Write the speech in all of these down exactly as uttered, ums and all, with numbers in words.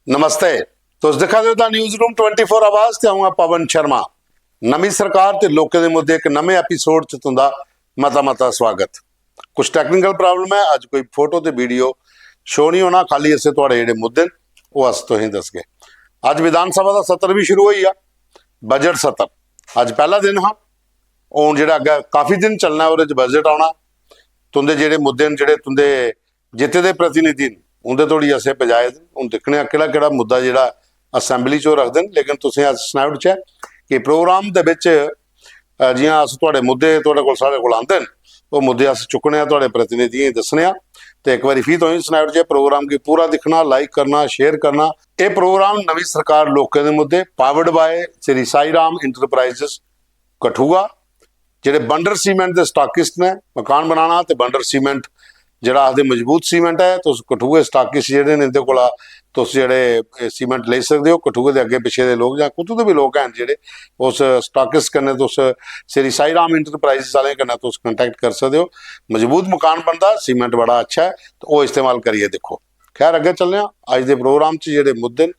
नमस्ते। तुस दिक्खा दे ओ the news room twenty four आवाज ते अ'ऊं आं पवन शर्मा। नमीं सरकार ते लोकें दे मुद्दे इक नमें एपिसोड च तुं'दा मता मता स्वागत। कुछ टेक्निकल प्रॉब्लम ऐ, अज्ज कोई फोटो ते वीडियो शो निं होना, खाली असें थुआढ़े जेह्ड़े मुद्दे न ओह् अस तुसेंगी दसगे। अज्ज विधानसभा दा सत्र बी शुरू होई गेआ, बजट सत्र। अज्ज पैह्ला दिन हा, हून जेह्ड़ा अग्गें काफी दिन चलना ऐ ओह्दे च बजट औना। तुं'दे जेह्ड़े मुद्दे न, जेह्ड़े तुं'दे जित्ते दे प्रतिनिधि न, उं'दे धोड़ी असें पजाए दे न। हून दिक्खने आं केह्ड़ा केह्ड़ा मुद्दा जेह्ड़ा असैंबली च ओह् रखदे न, लेकिन तुसें अस सनाई ओड़चै कि प्रोग्राम दे बिच, अ, जि'यां अस थुआढ़े मुद्दे थुआढ़े कोल, साढ़े कोल आंदे न, ओह् मुद्दे अस चुक्कने आं थुआढ़े प्रतिनिधियें गी दस्सने आं। ते इक बारी फ्ही तुसें सनाई ओड़चै, प्रोग्राम गी पूरा दिक्खना, लाइक करना, शेयर करना। एह् प्रोग्राम नमीं सरकार लोकें दे मुद्दे, powered by Shri Sai Ram enterprises Kathua, जेह्ड़े बंडर सीमेंट दे स्टाकिस्ट ने, मकान बनाना ते बंडर सीमेंट जेह्ड़ा आखदे मजबूत सीमेंट ऐ, तुस कठुए स्टाकिस्ट जेह्ड़े ने, इं'दे कोला तुस जेह्ड़े एह् सीमेंट लेई सकदे ओ। कठुए दे अग्गें पिच्छे दे लोक जां कुतै दे बी लोक हैन जेह्ड़े, उस स्टाकिस्ट कन्नै तुस, श्री साई राम इंटरप्राइजेस आह्लें कन्नै तुस कंटैक्ट करी सकदे ओ। मजबूत मकान बनदा, सीमेंट बड़ा अच्छा ऐ, ते ओह् इस्तेमाल करियै दिक्खो। खैर, अग्गें चलने आं। अज्ज दे प्रोग्राम च जेह्ड़े मुद्दे न,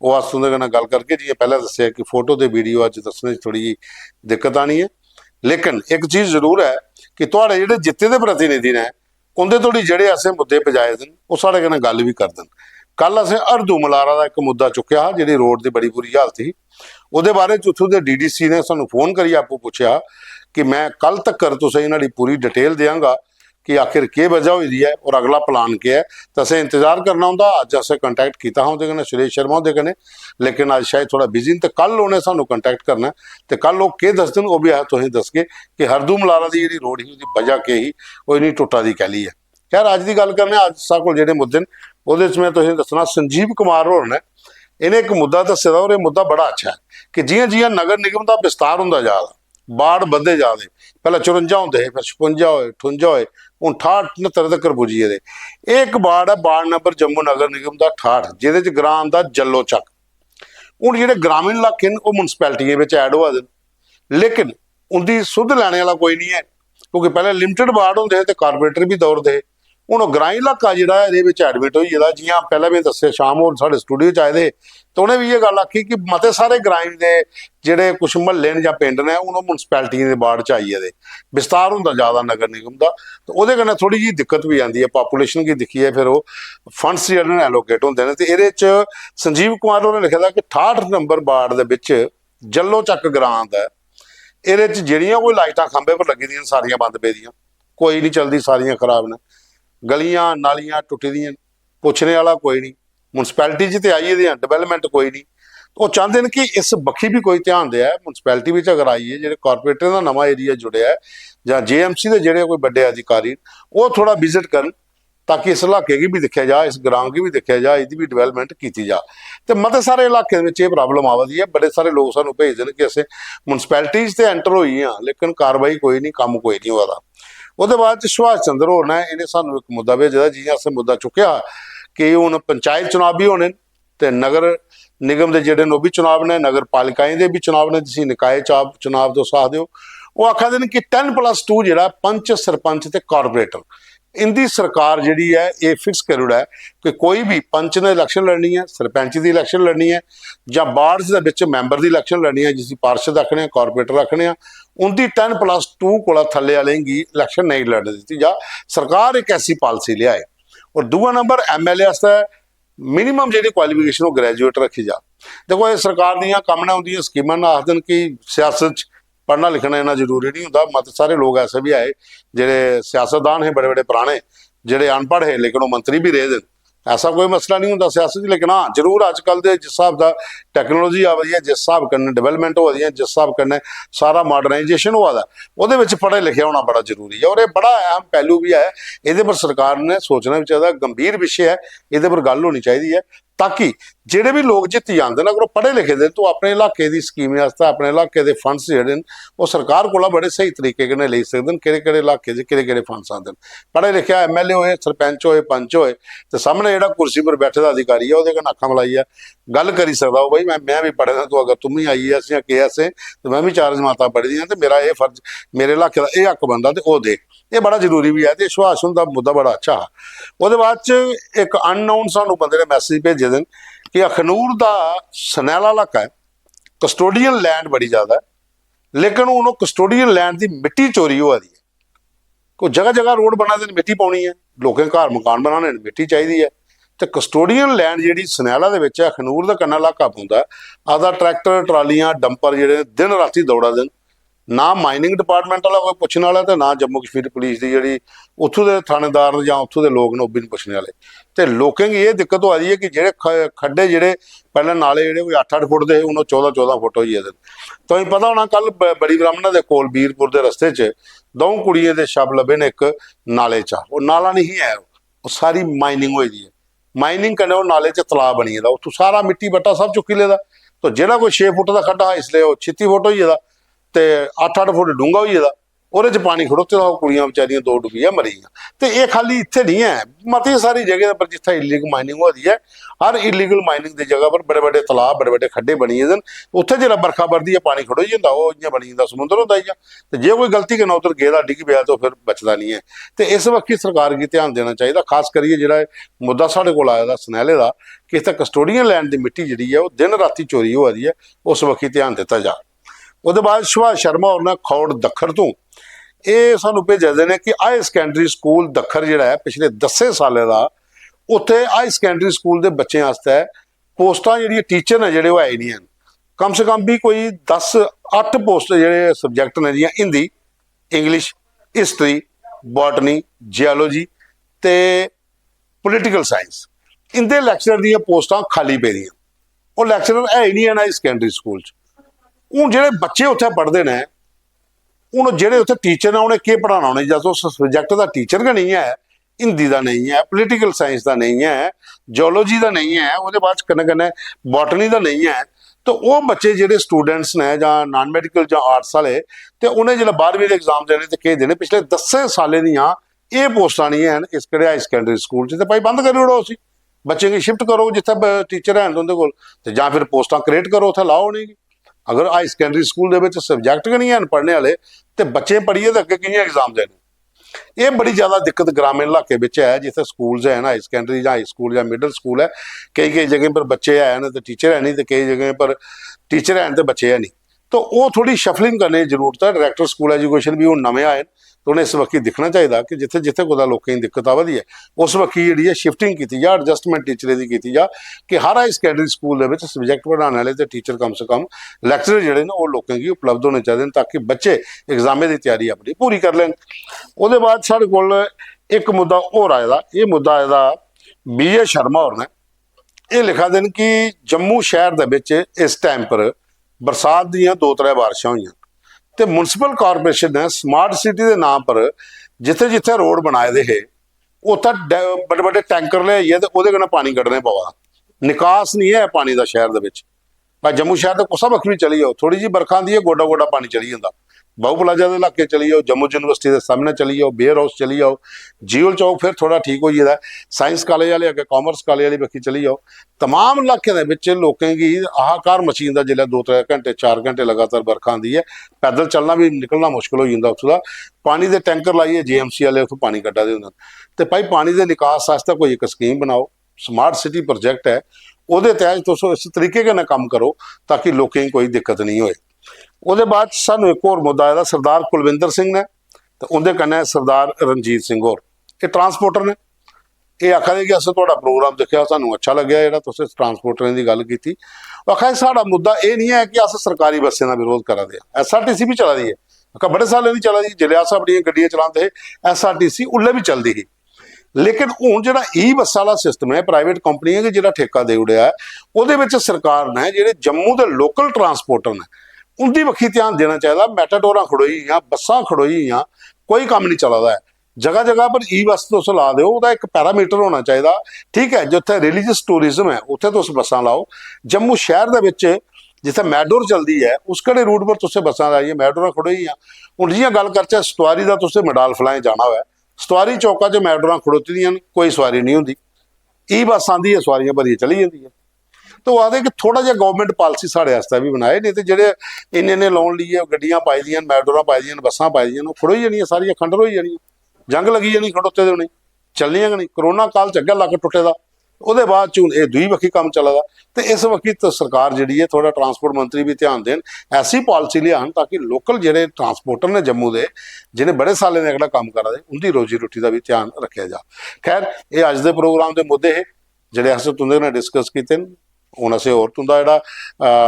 ओह् अस तुं'दे कन्नै गल्ल करगे। जि'यां पैह्लें दस्सेआ कि फोटो ते वीडियो अज्ज दस्सने च थोह्ड़ी जेही दिक्कत आनी ऐ, लेकिन इक चीज जरूर ऐ कि थुआढ़े जेह्ड़े जित्ते दे प्रतिनिधि न, उं'दे धोड़ी जेह्ड़े असें मुद्दे पजाए दे न, ओह् साढ़े कन्नै गल्ल बी करदे न। कल असें हरदू मलारा दा इक मुद्दा चुक्केआ हा, जेह्ड़ी रोड दी बड़ी बुरी हालत ही। ओह्दे बारे च उत्थूं दे डीडीसी ने सानूं फोन करियै आपूं पुच्छेआ हा कि मैं कल तक्कर तुसेंगी न्हाड़ी पूरी डिटेल देआंगा कि आखिर केह् वजह होई दी ऐ और अगला प्लान केह् ऐ। ते असें इंतजार करना होंदा। अज्ज असें कंटैक्ट कीता हा उं'दे कन्नै, सुरेश शर्मा हुंदे कन्नै, लेकिन अज्ज शायद थोह्ड़ा बिजी न, ते कल उ'नें सानूं कंटैक्ट करना ऐ। ते कल ओह् केह् दसदे न, ओह् बी अस तुसेंगी दसगे कि हरदू मलारा दी जेह्ड़ी रोड ही, ओह्दी बजह केह् ही, ओह् इन्नी टुट्टा दी कैह्ली ऐ। खैर, अज्ज दी गल्ल करने आं, अज्ज साढ़े कोल जेह्ड़े मुद्दे न, ओह्दे च में तुसेंगी दस्सना, संजीव कुमार होर ने, इ'नें इक मुद्दा दस्से दा, और एह् मुद्दा बड़ा अच्छा ऐ कि जि'यां जि'यां नगर निगम दा विस्तार होंदा जा दा, वार्ड बधदे जा दे, पैह्लें चुरंजा होंदे हे, फिर छपुंजा होए, ठुंजा होए, हून ठाह्ठ, न्हत्तर तक्कर पुज्जी गेदे। एह् इक वार्ड ऐ, वार्ड नंबर जम्मू नगर निगम दा ठाह्ठ, जेह्दे च ग्रांऽ आंदा जल्लो चक्क। हून जेह्ड़े ग्रामीण इलाके न, ओह् म्युनिसिपैलिटियें बिच ऐड होआ दे न, लेकिन उं'दी सुध लैने आह्ला कोई निं ऐ, क्योंकि पैह्लें लिमिटेड वार्ड होंदे हे ते कारपोरेटर बी दौड़दे हे। हून ओह् ग्राईं इलाका जेह्ड़ा ऐ, एह्दे बिच एडमिट होई गेदा। जि'यां पैह्लें में दस्सेआ, शाम होर साढ़े स्टूडियो च आए दे हे, ते उ'नें बी इ'यै गल्ल आखी कि मते सारे ग्राईं दे जेह्ड़े कुछ म्हल्ले न जां पिंड न, हून ओह् म्युनिसिपैलिटियें दे वार्ड च आई गेदे, विस्तार होंदा जा दा नगर निगम दा, ते ओह्दे कन्नै थोह्ड़ी जेही दिक्कत बी आंदी ऐ। पापुलेशन गी दिक्खियै फिर ओह् फंड्स जेह्ड़े न, एलोकेट होंदे न। ते एह्दे च संजीव कुमार होरें लिखे दा कि ठाह्ठ नंबर वार्ड दे बिच जल्लो चक्क ग्रांऽ दा ऐ, एह्दे च जेह्ड़ियां कोई लाइटां खंभे पर लग्गी दियां न, सारियां बंद पेदियां, कोई निं चलदी, सारियां खराब न। गलियां नालियां टुट्टी दियां न, पुच्छने आह्ला कोई निं। म्युनिसिपैलिटी च ते आई गेदे आं, डिवैलपमैंट कोई निं। ओह् चांह्दे न कि इस बक्खी बी कोई ध्यान देऐ। म्युनिसिपैलिटी बिच अगर आई गे, जेह्ड़े कारपोरेटरें दा नमां एरिया जुड़ेआ ऐ जां जेएमसी दे जेह्ड़े कोई बड्डे अधिकारी न, ओह् थोह्ड़ा विजिट करन, ताकि इस इलाके गी बी दिक्खेआ जा, इस ग्रांऽ गी बी दिक्खेआ जा, एह्दी बी डिवैलपमैंट कीती जा। ते मते सारे इलाकें दे बिच एह् प्रॉब्लम आवा दी ऐ। बड़े सारे लोक सानूं भेजदे न कि असें म्युनिसिपैलिटी च ते एंटर होई गे आं, लेकिन कार्रवाई कोई निं, कम्म कोई निं होआ दा। ओह्दे बाद च सुभाष चंद्र होर ने, इ'नें सानूं इक मुद्दा भेजे दा, जि'यां असें मुद्दा चुक्केआ हा कि हून पंचायत चुनाव बी होने न ते नगर निगम दे जेह्ड़े न, ओह् बी चुनाव न, नगर पालिकाएं दे बी चुनाव न, जिसी निकाय चा-, चुनाव तुस आखदे ओ। ओह् आखा दे न कि टैन प्लस टू जेह्ड़ा पंच, सरपंच ते कारपोरेटर, इं'दी सरकार जेह्ड़ी ऐ, एह् फिक्स करी ओड़ै कि कोई बी पंच ने इलैक्शन लड़नी ऐ, सरपंच दी इलैक्शन लड़नी ऐ, जां वार्ड्स दे बिच मैंबर दी इलैक्शन लड़नी ऐ, जिसी पार्षद आखने आं, कारपोरेटर आखने आं, उं'दी टैन प्लस टू कोला थल्ले आह्लें गी इलैक्शन नेईं लड़न दित्ती जा। सरकार इक ऐसी पालिसी लेआए। और दूआ नंबर, एमएलए आस्तै मिनिमम जेह्ड़ी क्वालिफिकेशन, ओह् ग्रेजुएट रक्खी जा। देखो, एह् सरकार दियां कम्म न, उं'दियां स्कीमां न। आखदे न कि सियासत च पढ़ना लिखना इन्ना जरूरी निं होंदा। मते सारे लोक ऐसे बी आए, जेह्ड़े सियासतदान हे, बड़े बड़े पराने, जेह्ड़े अनपढ़ हे, लेकिन ओह् मंत्री बी रेह् दे न। ऐसा कोई मसला निं होंदा सियासत च, लेकिन हां, जरूर अजकल दे जिस स्हाब दा टैक्नोलॉजी आवा दी ऐ, जिस स्हाब कन्नै डिवैलपमैंट होआ दी ऐ, जिस स्हाब कन्नै सारा मॉडर्नाइजेशन होआ दा, ओह्दे बिच पढ़े लिखे होना बड़ा जरूरी ऐ। और एह् बड़ा अहम पैह्लू बी ऐ, एह्दे पर सरकार ने सोचना बी चाहिदा, गंभीर विशे ऐ, एह्दे पर गल्ल होनी चाहिदी ऐ, ताकि जेह्ड़े बी लोक जित्ती जंदे न, अगर ओह् पढ़े लिखे दे न, तो अपने इलाके दी स्कीमें आस्तै, अपने इलाके दे फंड्स जेह्ड़े न, ओह् सरकार कोला बड़े स्हेई तरीके कन्नै लेई सकदे न। केह्ड़े केह्ड़े इलाके च केह्ड़े केह्ड़े फंड्स आंदे न, पढ़े लिखे एमएलए होए, सरपंच होए, पंच होए, ते सामनै जेह्ड़ा कुर्सी पर बैठे दा अधिकारी ऐ, ओह्दे कन्नै अक्खां मलाइयै गल्ल करी सकदा, "ओ भाई, मैं, मैं बी पढ़े दा, तूं अगर तुम बी आईएएस जां केएएस ऐ, ते मैं बी चार जमातां पढ़ी दियां, ते मेरा एह् फर्ज, मेरे इलाके दा एह् हक बनदा, ते ओह् दे।" एह् बड़ा जरूरी बी ऐ, ते सुभाष हुंदा मुद्दा बड़ा अच्छा हा। ओह्दे बाद च इक अननोन सानू बंदे ने मैसेज भेजे दे न कि अखनूर दा सनैला इलाका ऐ, कस्टोडियन लैंड बड़ी ज्यादा ऐ, लेकिन हून ओह् कस्टोडियन लैंड दी मिट्टी चोरी होआ दी ऐ। कोई जगह जगह रोड बना दे न, मिट्टी पौनी ऐ, लोकें घर मकान बनाने न, मिट्टी चाहिदी ऐ। ते कस्टोडियन लैंड जेह्ड़ी सनैला दे बिच ऐ, अखनूर दे कन्नै इलाका पौंदा ऐ, आखदा ट्रैक्टर, ट्रालियां, डंपर जेह्ड़े दिन रातीं दौड़ा दे न। ना माइनिंग डिपार्टमेंट आह्ला कोई पुच्छने आह्ला ते ना जम्मू कश्मीर पुलिस दी जेह्ड़ी उत्थूं दे थानेदार न जां उत्थूं दे लोक न, ओह् बी निं पुच्छने आह्ले। ते लोकें गी एह् दिक्कत होआ दी ऐ कि जेह्ड़े ख-, खड्डे जेह्ड़े पैह्लें नाले जेह्ड़े कोई अट्ठ अट्ठ फुट दे हे, हून ओह् चौदां चौदां फुट होई गेदे न। तुसेंगी पता होना, कल ब-, बड़ी ब्राह्मणा दे कोल बीरपुर दे रस्ते च द'ऊं कुड़ियें दे शव लब्भे न इक नाले चा। ओह् नाला निं ही ऐ, ओह् सारी माइनिंग होई दी ऐ। माइनिंग कन्नै ओह् नाले च तलाऽ बनी गेदा, उत्थूं सारा मिट्टी बट्टा सब चुक्की लेदा। तो जेह्ड़ा कोई छे फुट दा खड्डा हा, इसलै ओह् छित्ती फुट होई गेदा। ते अट्ठ अट्ठ फुट डूंह्गा होई गेदा। ओह्दे च पानी खड़ोते दा, ओह् कुड़ियां बेचारियां दो डुब्बियै मरी गेइयां। ते एह् खाल्ली इत्थै निं ऐ, मती सारी जगह पर जित्थै इलीगल माइनिंग होआ दी ऐ, हर इलीगल माइनिंग दी जगह पर बड़े बड़े तलाऽ, बड़े बड़े खड्डे बनी गेदे न। उत्थै जिसलै बरखा बरदी ऐ, पानी खड़ोई जंदा, ओह् इ'यां बनी जंदा, समुंदर होंदा इ'यां। ते जे कोई गलती कन्नै उद्धर गेदा, डिग्गी पेआ, ते ओह् फिर बचदा निं ऐ। ते इस बक्खी सरकार गी ध्यान देना चाहिदा, खास करियै जेह्ड़ा एह् मुद्दा साढ़े कोल आए दा सनैले दा, कि इत्थै कस्टोडियन लैंड दी मिट्टी जेह्ड़ी ऐ, ओह् दिन रातीं चोरी होआ दी ऐ, उस बक्खी ध्यान दित्ता जा। ओह्दे बाद सुभाष शर्मा होर ने खौड़ दक्खर तों एह् सानूं भेजा दे न कि हाई सकैंडरी स्कूल दक्खर जेह्ड़ा ऐ, पिछले दस्सें सालें दा उत्थै हाई सकैंडरी स्कूल दे बच्चें आस्तै पोस्टां जेह्ड़ियां टीचर न जेह्ड़े, ओह् है ही निं हैन। कम से कम बी कोई दस, अट्ठ पोस्ट जेह्ड़े सब्जैक्ट न, जि'यां हिंदी, इंग्लिश, हिस्ट्री, बाटनी, जियोलॉजी ते पॉलिटिकल साइंस, इं'दे लैक्चरर दियां पोस्टां खाल्ली पेदियां। ओह् लैक्चरर है ही निं हैन हाई सकैंडरी स्कूल च। हून जेह्ड़े बच्चे उत्थै पढ़दे न, हून जेह्ड़े उत्थै टीचर न, उ'नें केह् पढ़ाना? उ'नें जद उस सब्जैक्ट दा टीचर गै नेईं ऐ, हिंदी दा नेईं ऐ, पॉलिटिकल साइंस दा नेईं ऐ, जियोलॉजी दा नेईं ऐ, ओह्दे बाद च कन्नै कन्नै बाटनी दा नेईं ऐ, ते ओह् बच्चे जेह्ड़े स्टूडेंट्स न जां नॉन मैडिकल जां आर्ट्स आह्ले, ते उ'नें जिसलै बारहमीं दे एग्जाम देने ते केह् देने, पिछले दस्सें सालें दियां एह् पोस्टां निं हैन इस केह्ड़े हाई सकैंडरी स्कूल च, ते भाई बंद करी ओड़ो उसी, बच्चें गी शिफ्ट करो जित्थै टीचर हैन तुं'दे कोल, ते जां फिर पोस्टां क्रिएट करो, उत्थै लाओ उ'नेंगी। अगर हाई सकैंडरी स्कूल दे बिच सब्जैक्ट गै निं हैन पढ़ने आह्ले, ते बच्चें पढ़ियै ते अग्गें कि'यां एग्जाम देने? एह् बड़ी ज्यादा दिक्कत ग्रामीण इलाके बिच ऐ, जित्थै स्कूल्स हैन, हाई सकैंडरी जां हाई स्कूल जां मिडल स्कूल ऐ, केईं केईं जगहें पर बच्चे हैन ते टीचर है निं, ते केईं जगहें पर टीचर हैन ते बच्चे है निं। तो ओह् थोह्ड़ी शफलिंग करने दी जरूरत ऐ। डायरैक्टर स्कूल एजुकेशन बी हून नमें आए न, ते उ'नें इस बक्खी दिक्खना चाहिदा कि जित्थै जित्थै कुतै लोकें गी दिक्कत आवा दी ऐ, उस बक्खी जेह्ड़ी ऐ शिफ्टिंग कीती जा, एडजस्टमेंट टीचरें दी कीती जा, कि हर हाई सकैंडरी स्कूल दे बिच सब्जैक्ट पढ़ाने आह्ले ते टीचर कम से कम लैक्चरर जेह्ड़े न, ओह् लोकें गी उपलब्ध होने चाहिदे न, ताकि बच्चे एग्जामें दी त्यारी अपनी पूरी करी लैन। ओह्दे बाद साढ़े कोल इक मुद्दा होर आए दा, एह् मुद्दा आए दा बी ए शर्मा होर ने। एह् लिखा दे न कि जम्मू शैह्र दे बिच इस टाइम पर बरसात दियां दो त्रै बारिशां होइयां ते म्युनिसिपल कॉरपोरेशन ने स्मार्ट सिटी दे नांऽ पर जित्थै जित्थै रोड बनाए दे हे, उत्थै डै-, बड्डे बड्डे टैंकर लेआइयै ते ओह्दे कन्नै पानी कड्ढने पवा दा। निकास निं ऐ पानी दा शैह्र दे बिच। भाई जम्मू शैह्र दे कुसै बक्खी बी चली जाओ, थोह्ड़ी जेही बरखा आंदी ऐ, गोडा गोडा पानी चली जंदा। बाहू प्लाजा दे इलाके चली जाओ, जम्मू यूनिवर्सिटी दे सामनै चली जाओ, वेयर हाउस चली जाओ, जीवल चौक फिर थोह्ड़ा ठीक होई गेदा ऐ, साइंस कालेज आह्ले अग्गें, कामर्स कालेज आह्ली बक्खी चली जाओ। तमाम इलाकें दे बिच लोकें गी हाहाकार मची जंदा जिसलै दो त्रै घैंटे, चार घैंटे लगातार बरखा आंदी ऐ। पैदल चलना बी, निकलना मुश्कल होई जंदा उत्थूं दा। पानी दे टैंकर लाइयै जे एम सी आह्ले उत्थूं पानी कड्ढा दे होंदे न। ते भाई, पानी दे निकास आस्तै कोई इक स्कीम बनाओ, स्मार्ट सिटी प्रोजेक्ट ऐ, ओह्दे तैह्त तुस इस तरीके कन्नै कम्म करो ताकि लोकें गी कोई दिक्कत नेईं होए। ओह्दे बाद च सानूं इक होर मुद्दा आए दा सरदार कुलविंदर सिंह ने ते उं'दे कन्नै सरदार रणजीत सिंह होर, एह् ट्रांसपोर्टर ने। एह् आखा दे कि असें थुआढ़ा प्रोग्राम दिक्खेआ, सानूं अच्छा लग्गेआ जेह्ड़ा तुस इस ट्रांसपोर्टरें दी गल्ल कीती। ओह् आखा दे, साढ़ा मुद्दा एह् निं ऐ कि अस सरकारी बस्सें दा विरोध करा दे आं, एस आर टी सी बी चला दी ऐ, आखा बड़े सालें दी चला दी, जिसलै अस अपनियां गड्डियां चलांदे हे, एस आर टी सी उल्लै बी चलदी ही। लेकिन हून जेह्ड़ा ई बस्स आह्ला सिस्टम ऐ, प्राइवेट कंपनियें गी जेह्ड़ा ठेका देई ओड़ेआ ऐ, ओह्दे बिच सरकार ने जेह्ड़े जम्मू दे लोकल ट्रांसपोर्टर न, उं'दी बक्खी ध्यान देना चाहिदा। मेटाडोरां खड़ोई गेइयां, बस्सां खड़ोई गेइयां, कोई कम्म निं चला दा ऐ। जगह जगह पर ई बस्स तुस ला दे ओ, ओह्दा इक पैरामीटर होना चाहिदा। ठीक ऐ, जित्थै रिलीजियस टूरिज्म ऐ, उत्थै तुस बस्सां लाओ। जम्मू शैह्र दे बिच जित्थै मैटाडोर चलदी ऐ, उस कड़े रूट पर तुसें बस्सां लाइयां, मैटाडोरां खड़ोई गेइयां। हून जि'यां गल्ल करचै सतवारी दा, तुसें मडाल फलाएं जाना होऐ, सतवारी चौका च मैटाडोरां खड़ोती दियां न, कोई सवारी निं होंदी। ई बस्स आंदी ऐ, सवारियां भरियै चली जंदी ऐ। ते ओह् आखदे कि थोह्ड़ा जेहा गौरमैंट पालिसी साढ़े आस्तै बी बनाए, नेईं ते जेह्ड़े इन्ने इन्ने लोन लेइयै गड्डियां पाई दियां न, मैटाडोरां पाई दियां न, बस्सां पाई दियां न, ओह् खड़ोई जानियां, सारियां खंडर होई जानियां, जंग लग्गी जानी खड़ोते दे उ'नेंगी, चलनियां गै नेईं। कोरोना काल च अग्गें लक्क टुट्टे दा, ओह्दे बाद च हून एह् दूई बक्खी कम्म चला दा। ते इस बक्खी ते सरकार जेह्ड़ी ऐ, थोह्ड़ा ट्रांसपोर्ट मंत्री बी ध्यान देन, ऐसी पालिसी लेआन ताकि लोकल जेह्ड़े ट्रांसपोर्टर न जम्मू दे, जि'नें बड़े सालें दा एह्कड़ा कम्म करा दे, उं'दी रोजी रोटी दा बी ध्यान रक्खेआ जा। खैर, एह् अज्ज दे प्रोग्राम दे मुद्दे हे जेह्ड़े असें तुं'दे कन्नै डिस्कस कीते न। हून असें होर तुं'दा जेह्ड़ा,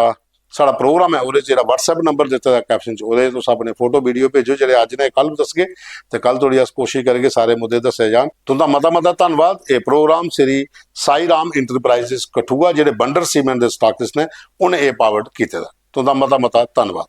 अ, साढ़ा प्रोग्राम ऐ, ओह्दे च जेह्ड़ा WhatsApp नंबर दित्ते दा कैप्शन च, ओह्दे च तुस अपने फोटो वीडियो भेजो, जेह्ड़े अज्ज ने कल बी दसगे, ते कल धोड़ी अस कोशिश करगे सारे मुद्दे दस्से जान। तुं'दा मता मता धन्नवाद। एह् प्रोग्राम श्री साई राम इंटरप्राइजेस कठुआ, जेह्ड़े बंडर सीमेंट दे स्टाकिस्ट ने, उ'नें एह् पावर्ड कीते दा। तुं'दा मता मता धन्नवाद।